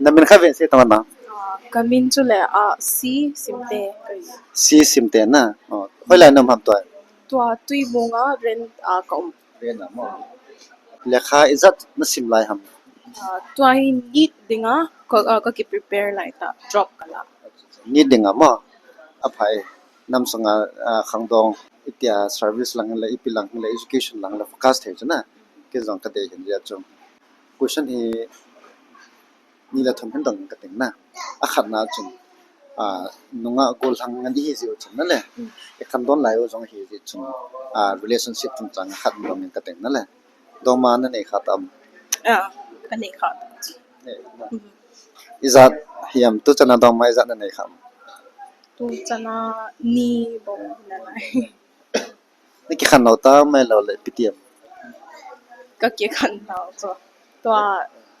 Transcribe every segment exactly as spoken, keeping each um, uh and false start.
Na min kha ven se tama na. Ah, ka min chu le, ah, C Simte ka hi. C Simte na. Oh, hoilai na um ham tua? Tua Tuibong a rent a ka um. Rent a mo. Lekha ijat na sim lai ham? Ah, tua hi NEET dinga ka, ah, ka ki prepare lai ta, drop ka la. NEET dinga mo. Aphai. Nam sunga, ah, khangdong itia service lang le ipi lang le education lang le focus thei chu na. Kei jong ka dei hin jia chu. Question hi ni le thum hin dong ka ting na. Akhatna chun, ah, nunga gollhang ngan ihi jiu chun na le. Mm. I khangdong lai u jong hi ji chun, ah, relationship chungchang khat dong ka ting na le. Dongma na nei kha tam? Ah, ka nei kha. Nei na. Mm. Ijat hiam tu chana dongma ijat na nei kha? Tu chana ni bou na nei. Na kikhen lou ta mai lou le ipi ti ham? Ka kikhen lou chu. Tua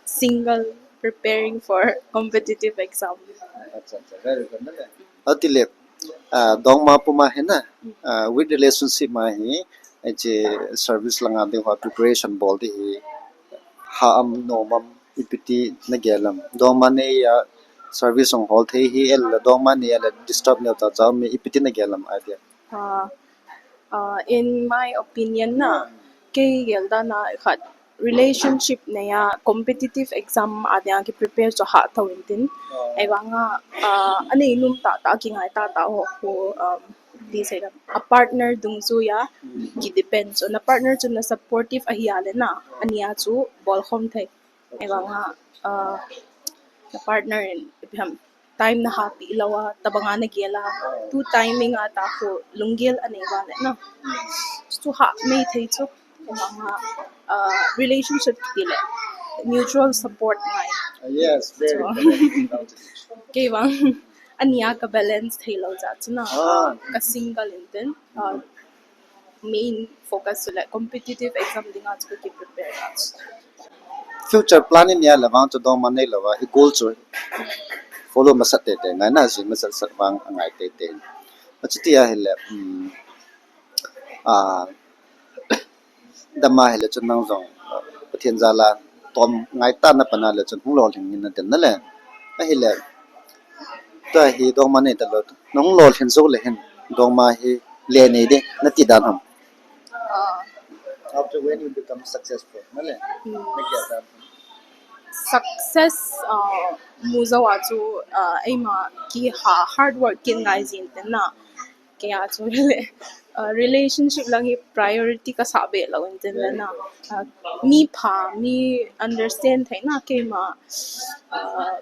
single preparing for competitive exam. Acha, acha, very good na le. Ati le, ah, dongma puma hi na, ah, with relationship ma hi, hiche service langa ding ho preparation bol ding hi, ha am, nom am, ipi ti na gel am? Dongma nei a service hung hol thei hi, ahile dongma nei a le disturb neo cha cha um e, ipi ti na gel am idea? Ah, ah, in my opinion na, kei gel dan a khat relationship nei a competitive exam a dia ki prepare chu ha tho in tin. Ahivanga, ah, anei nom tah tah, kingai tah tah ho khu, um, ti sei lam, a partner dungjuia ki depend chu. Na partner chu na supportive ahi a le na, ania chu bol khom thei. Ahivanga, ah, na partner in ipi ham, time na hahpeh lou a, tabanga na gel a, tu timing a ta khu lunggel anei va le na. Chu ha mei thei chu. Ahivanga, ah, relationship ti le mutual support ngai. Ah, yes, very good. Kei vang ania ka balance thei lou jeh chu na, ah, ka single in tin, ah, main focus chu le competitive exam dinga chu ka ki prepare a chu. Future plan in nia le vang chu dongma nei lou a, i goal chu follow masat tei tei ngai na, jin masat sat vang angai tei tei. Achuti ahile, um, ah, dama hile chun nang jong, ah, Pathen jal a tom ngai ta na pan a le chun hung lolhing in na tin na le. Ahile, tua hi dongma nei ta lou. Na hung lolhing jou le hin, dongma hi le nei ding, na ti dan ham? Ah. After when you become successful, na le? Hmm. Na gel dan ham? Success, ah, mu jou a chu, ah, eima ki ha, hard work kin ngai jin tin na. Kei a chu le, uh, relationship lang hi priority ka sa be lou in tin le na. Uh, mi pha, mi understand thei na keima, uh,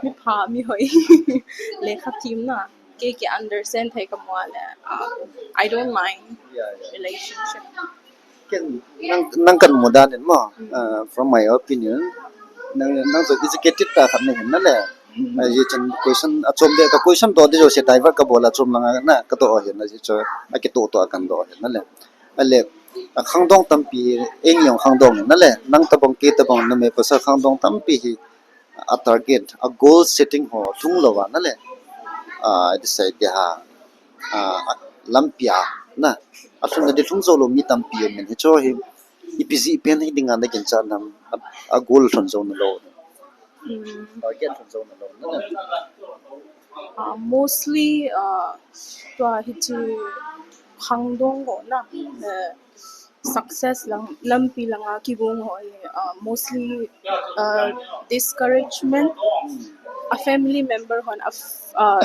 mi pha, mi hoi, lekha thim na. Kei ki understand thei ka mu a le, uh, I don't mind. Yeah, yeah. Relationship. Ken, nang, nang kan mu dan in mo, ah, from my opinion, nang, nang jong educated tah khat nahin na le. Ah, hijeh chun question achom deh, ka question doh ding jouse divert ka bol a, achom langa na ka doh ahin na, hijeh chun akitoh toh a kan doh ahin na le. Ale, ah, khangdong tampi, eini jong khangdong na le, nang tabang, kei tabang, numei pasal khangdong tampi hi, a target, a goal setting ho lhung lou va na le, ah, ti sei ti ha, ah, lampi a na, alhun na ding lhung jou lou mi tampi um in, hicho hi ipi jeh pen hi dinga na ginchat nam, a, a goal lhun jou na lou, target lhun jou na lou na le. Ah, mostly, ah, tua hiche khangdong ho na, eh, success lang, lampi langa kigong ho hi, uh, mostly, uh, discouragement, a family member hon a, uh,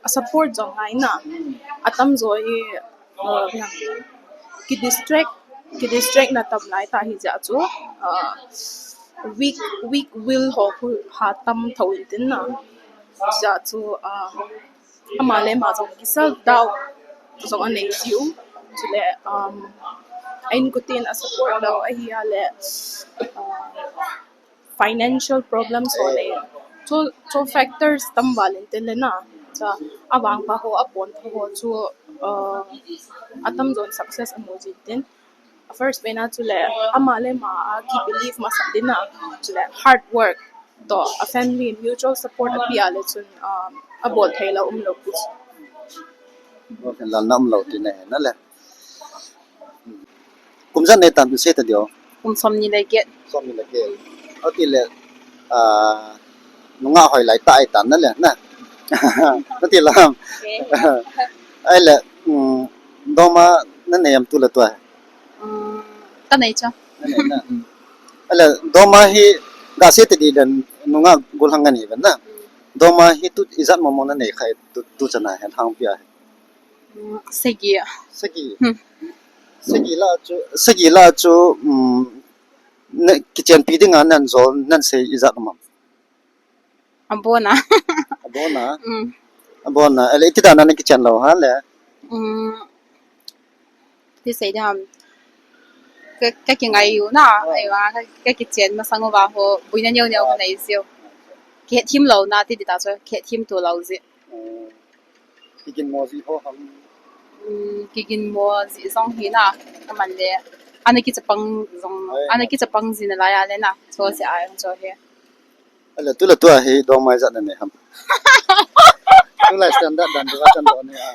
a support jong ngai na, atam jo hi, uh, ki distract, ki distract na tam lai ta hijeh chun, uh, weak, weak will ho khu ha tam tho in tin na, hijeh chun, uh, ama le ama jong ki self doubt jong anei jiu. Chule, um, a inkoten a support lou ahi a le, um, financial problems ho le. Chu, chu factors tam val in tin le na. Chu avangpha ho, apon pha ho chu, uh, atam jon success amu jin tin. A first pen a chule, ama le ama a ki believe masat ding na, chule hard work toh a family mutual support api a le chun, um, abol thei lou umlou pu. Bol thei lou na umlou tina hi na le. Kum ijat nei tam sei ta diu. Kum som ni le get. Som ni le get. Ati le, ah, nungah hoi lai ta ai tan na le, na. Nati lam. Okay. Ai le, um, doma na nei am tu le tua. Um, ka nei cha. Na nei na. Ai le, doma hi ga sei ta di le nungah gul hang ani ben na. Doma hi tu ijat mo mo na nei khai tu, tu chana hen hang pia. Mm, sagi. Sagi. Hmm. Sagi la chu, sagi la chu, um, na, kichenpi dinga nan jol, nan sei ijat um am? Abona. Abona? Mm. Abona. Ele iti dan na kichen lou ha le? Mm. Ti sei dam. Ka, ka kingai u na, ai wa, ka, ka kichen masang uva ho, buina neo neo ka nei jiu. Kihet thim lou na, ti di ta chu, kihet thim tu lou ji. Kiginmo ji ho ham? Um, kiginmo ji jong hi na, aman le, ana kichapang jong, ai, ana kichapang ji na lai a le na, cho se ai, cho he. Ala, tu la tua hi dongma ijat na nei ham? Tu la standard dan tu ka chan do ni a.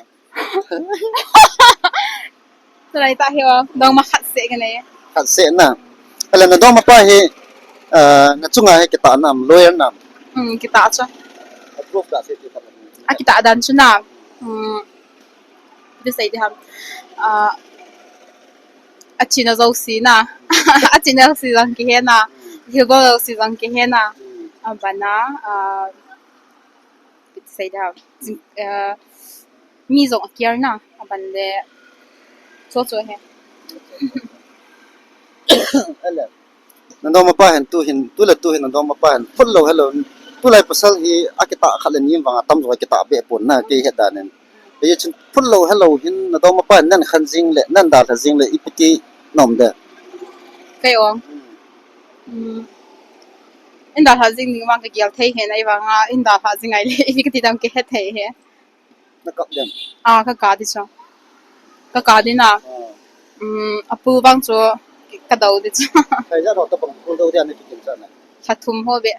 Tulai ta hi o, dongma khat seh ka nei. Khat seh na. Ala, na dongma pa hi, ah, na chunga hi kitah nam, loyal nam? Hmm, kitah chu. Approve ka sei ti khat. A kitah dan chu na. Hmm. Ti sei di ham. Ah, achena jouse na. Achena jouse jong kihe na. Hilbol jouse jong kihe na. Abana, ah, Ti sei da. Jing, eh, mi jong a care na, aban le. Cho cho he. Ele. Na dongma pa hin tu hin, tu le tu hin na dongma pa hin. Phut lou helou. Tulai pasal hi a kitah khat le ni vang a tamjo a kitah be pon na kei het dan in. Ei chun phut lou helou hin na dongma pa hin nan khan jing le, nan dalha jing le, ipi ti nom de. Kei ong. Hmm. Hmm. Hin dalha jing ni vang ka gel thei he na, i vang a, hin dalha jing ai le, ipi ka ti dam kihe thei he. Na kap dem? Ah, ka kap di chu. Ka kap di na. Ah. Um, a pu vang chu ka do di chu. Kai ja ro ta bang pu do di ani ki kin cha na. Lha thum ho be.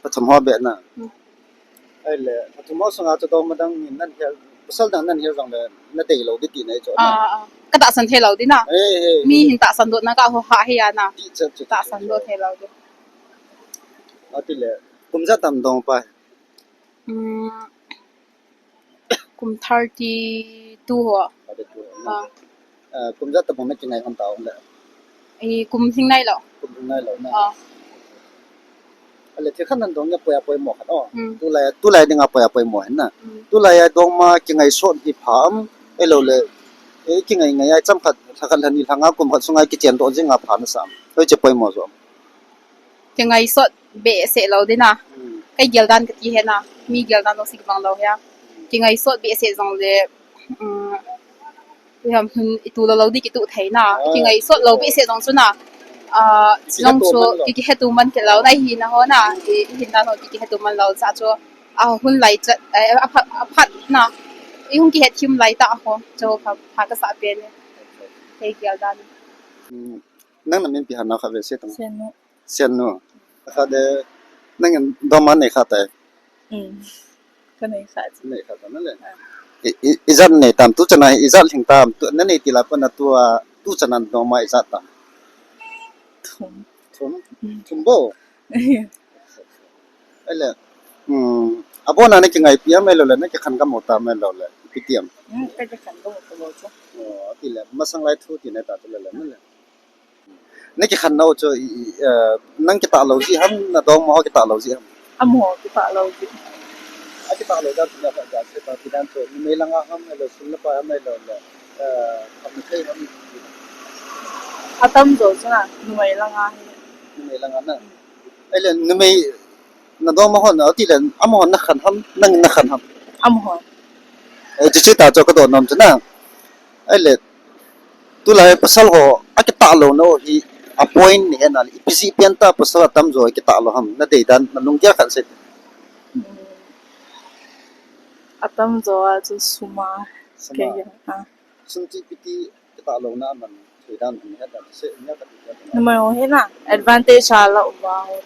Lha thum ho be na. Hmm. Ai le, lha thum ho sunga chu dongma dang in nan hel, pasal dang nan hel jong le, na dei lou di ti na i chu na. Ah, ah. Ka tahsan thei lou di na. Eh, eh, mi eh. Hin tahsan doh na ka ho ha he ya na. Ti cha chu. Tahsan doh thei lou di. Ati le, kum ijat tam dongpa? Hmm. Kum thirty two ho. Thirty two ho, na. Ah. Eh, kum ijat tabang na kingai hon ta ong le? Eh, kum hing nai lou. Kum hing nai lou, na. Ah. Ale, thil khat nan dong nia poi a poimo khat o. Hmm. Tulai, tulai dinga poi a poimo hin na. Hmm. Tulai a dongma kingai sot hi pha am, ahilou le, eh, kingai ngai a cham khat, lha khat lha ni lha nga kum khat sunga kichen doh jing a pha na sam. Hoi che poimo jo. Kingai sot behseh lou di na. Hmm. Kei gel dan ka ti he na. Mi gel dan lou si kibang lou he a. Kingai sot behseh jong le, um, i ham hun i tu lou lou di kitu thei na. Ah. Kingai sot lou behseh jong chu na. Ah, jong chu ki, kihe tu man kit lou na hi na ho na. I, i hin dan ho ki, kihe tu man lou cha chu. Ah, hun lai chat, eh, a phat, a phat na. I hung kihe thim lai ta ho. Chu pha, pha ka sa pen. Kei gel dan. Hmm. Nang na min ipi ham na kha ve se tang. Sen no. Sen no. Kha de, nang in dongma nei kha tai. Mm. Ka nei kha chu. Nei kha tai na le. Ah. I, i, ijat nei tam tu chana ijat lhing tam tu na nei ti la pa na tu a tu chana dongma ijat tam. Thum. Thum. Mm. Thum bo. Ai le. Mm. Abona na kingaipi am ahilou le na kikhen gam u tam ahilou le. Ipi ti am. Mm, ka kikhen gam u ta lou chu. Oh, ati le. Masang lai thu ti na ta tu le le na le. Na kikhen nau chu, i, i, eh, nang kitah lou ji ham, na dongma ho kitah lou ji ham? Amaho kitah lou ji. A kitah lou dan chu na kha ja se ta ti dan chu, numei langa ham, ahilou sum le pai ham, ahilou le, eh, kham thei ham? Atamjo chu na, numei langa hi. Numei langa na. Ahile, numei, na dongma hon, ati le, amaho na khen ham, nang na khen ham? Amaho. Eh, chuche ta chu ka doh nom chu na. Ahile, tulai pasal ho, akitah louna u hi, a point ni hena, ipi jeh pen ta pasal atamjo akitah lou ham, na dei dan, na lunggel khat sei. Hmm. Atamjo a chu sum a. Sum a. Kei a. Sum chu ipi ti kitah louna aman thei dan, na het dan, sei, na ka ti dan. Numei ho hi na, advantage a la uva ho.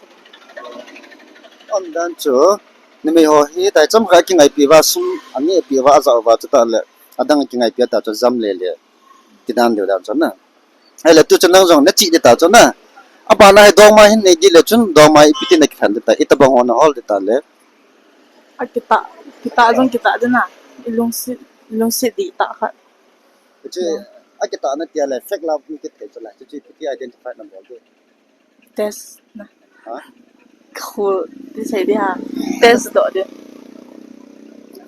Aum dan chu, numei ho hi, tai cham khat kingaipi uva, sum aneipi uva, ajah uva, chuta le, adang kingaipi ta chu jam le le. Ti dan deu dan chu na. Ahile tu chun nang jong nache ding ta chu na. Abana hi dongma hin nei ding le chun dongma ipi ti nakilhen ding ta, itobang ho nahol ding ta le. Akitah, kitah jong kitah ding na. Ilungset, ilungset ding tah khat. Hiche, akitah na tia le, fake love nakithei chu la, hiche ipi ti identify nabol ding. Test na. Ha? Khul, ti sei ding ha. Test doh ding.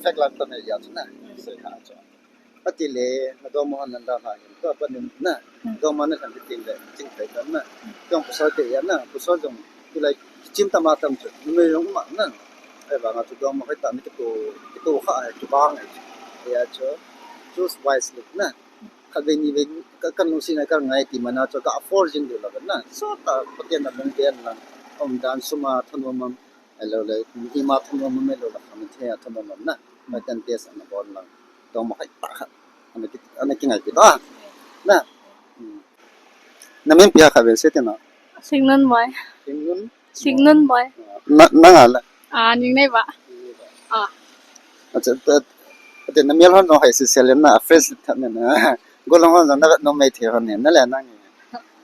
Fake love toh nei ya chu na. Sei kha chu. Atile, nadongma hon nada ha hin, tua pat nin na, dongma nalhen ding teng le, chingthei tam na, dong pasal te ya na, pasal jong, tulai, kichim tam a tam chu, numei jong um a na, ahivanga chu dongma hoitah na kito, kito kha ahi, kibang ahi, ya chu, choose wisely na, khatvei nivei, ka, kalungset a kangai ti mana chu, ka afford jing diu lou na, sot a, Pathen na lungden lang, umdan sum a, thanom a, Ahilou le, ima thanom um, ahilou le, khamin thei a thanom um na. Pathen test ana bol lang. Dongma hoitah khat. Ana ki, ana kingaipeh ta. Na. Hmm. Namin ipi ham khatvei sei tin na. Singnunmoi. Singnun? Singnunmoi. Na, nang a la. Ah, Ningneiva. Ah. Acha, ta, ta, namel hon jong hai sisel in na, fresh tah in na. Golhang hon jong na, numei thei hon in na le nang.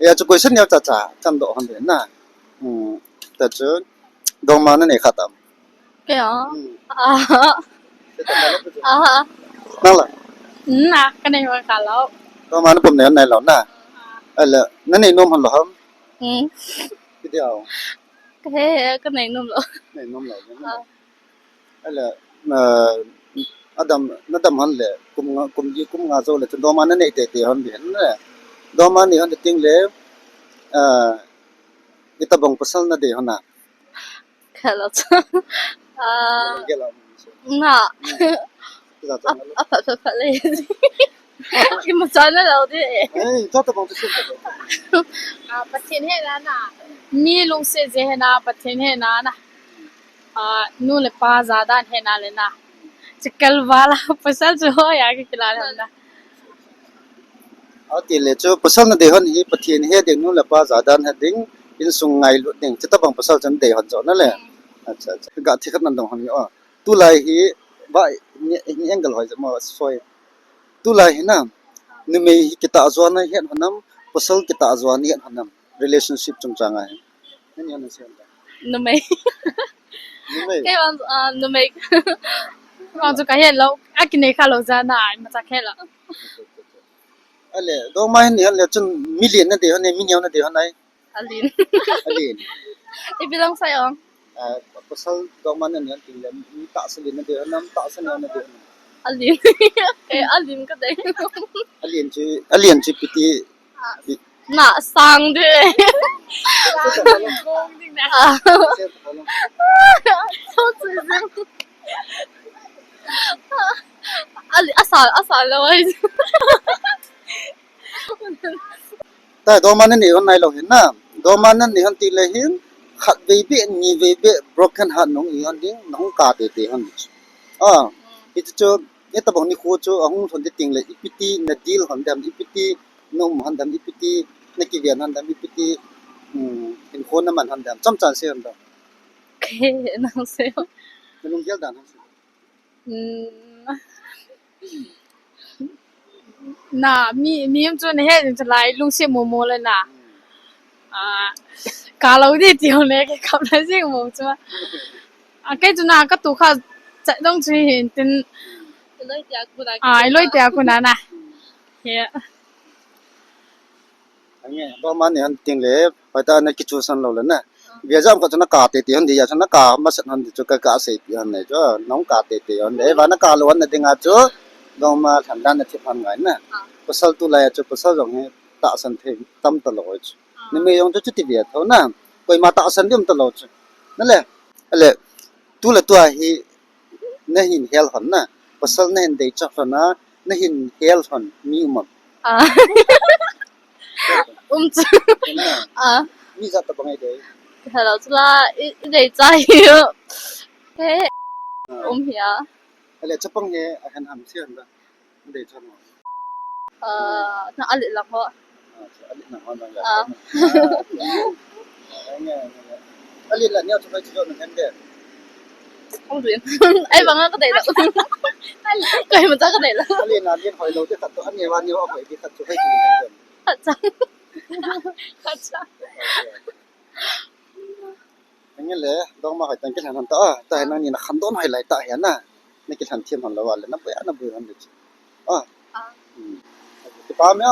Ya chu question neocha cha, chan doh hon in na. Hmm. Ta chu. Dongma nanei kha tam? Kei a? Hmm. Ah. Aha. Nang la? Hmm, a, kanei hoi kha lou. Dongma napom nei hon nailou na? Ah. Ahile, nanei nom hon lou ham? Hmm. Kiti a? Kahe, kanei nom lou. Nei nom lou. Ah. Ahile, ah, adam, nadam hon le, kum nga, kum li, kum nga jou le, chun dongma nanei teitei hon ding na. Dongma nei hon ding teng le, ah, itobang pasal nadei hon a? Khelou chu. Ah, na. Aphat phat phat le. Imacha nalou ding e. Eh, itobang chu sei. Ah, Pathen hena na. Mi lungset jeh hena, Pathen hena na. Ah, nu le pa jadan hena le na. Chikal vala pasal chu hoiya kikila le na. Atile chu pasal nadei hon hi Pathen he ding, nu le pa jadan he ding, insung ngailut ding, chutobang pasal chu nadei hon chu na le. Acha, acha. Ga thikhat nadong hon hi o. Tulai hi, ba, ni, ni angle hoi jep mo, soi. Tulai hi na, numei hi kitah jo nahet hon nam, pasal kitah jo nahet hon nam, relationship chungchang a hi. Nani ana sei hon ta? Numei. Numei. Kei vang, ah, numei. Vang chu kahet lou, akinei kha lou jeh a na, imacha khelou. Ahile, dongma hin nei hon le chun mi len nadei hon e, mi neo nadei hon ai? Alen. Alen. Ipi dong sai ong? Ah, pasal dongma nanei hon teng le, mi tahsa len nadei hon nam, tahsa neo nadei hon nam? Alen. Eh, alen kadei. Alen chu, alen chu ipi ti? Ah, na sang de. Sang ding na. Ah. Ali, asal, asal lou ai. Ta, dongma nanei hon nailou hin na. Dongma nanei hon teng le hin, khatvei beh, nivei beh, broken heart nahung hi hon ding, nahung kap teitei hon ding. Ah, hichu chu, itobang nikho chu, ahung lhun ding teng le, ipi ti na deal hon dem, ipi ti na um hon dem, ipi ti na kiven hon dem, ipi ti, um, hinkho na man hon dem, chomcha sei hon dem. Kei nang sei. Na lunggel dan hon sei. Hmm. Na, mi, mi um chu nahet jing chu lai lungset momo le na. Ah, kalou ding ti hon le, kei kap lai jing mo chu. Ah, kei chu na, katu kha chat dong chu hin tin. Iloi tia kuna. Ah, iloi tia kuna na. He. Ange, dongma nei hon teng le, hoitah na kichoose hon lou le na. Vejam kha chu na kap teitei hon ding, ya chu na kap masat hon ding chu ka, ka seipeh hon nei chu, nahung kap teitei hon ding. Ahivang na kap lou hon na dinga chu, dongma lhan dan na thip hon ngai na. Ah. Pasal tulai a chu, pasal jong hi tahsan thei tam talou chu. Ah. Numei jong chu chuti ve tho na. Koima tahsan ding um talou chu. Na le, ale, tu le tua hi, nahin hel hon na, pasal nahin dei chah hon na, nahin hel hon mi um am? Ah. Um chu. Um na. Ah. Mi jat tabang idei? Hello, chula, i, idei chai. He. Ah. Um hia. Ale chapang he, ahen ham si hon da. Dei chon mo. Ah, na alet lang ho. Ah, alet lang ho lang. Ah. Ah, okay. Alet lang neo chu kai chu nang hen de. Ong dui. Ai, bang ka dei lo. Kai ma cha ka dei lo. Alet na dien hoi lo te khat to, ani wa ni wa hoi bi khat chu kai chu nang hen de. Khat cha. Acha. Nangin le, dongma hoi tang kilhen hon ta, ta hi nangni na khandon hoi lai ta hi na. Na kilhen thim hon lou a le, na boi a, na boi hon le. Ah. Ah. Hmm. Kipa me.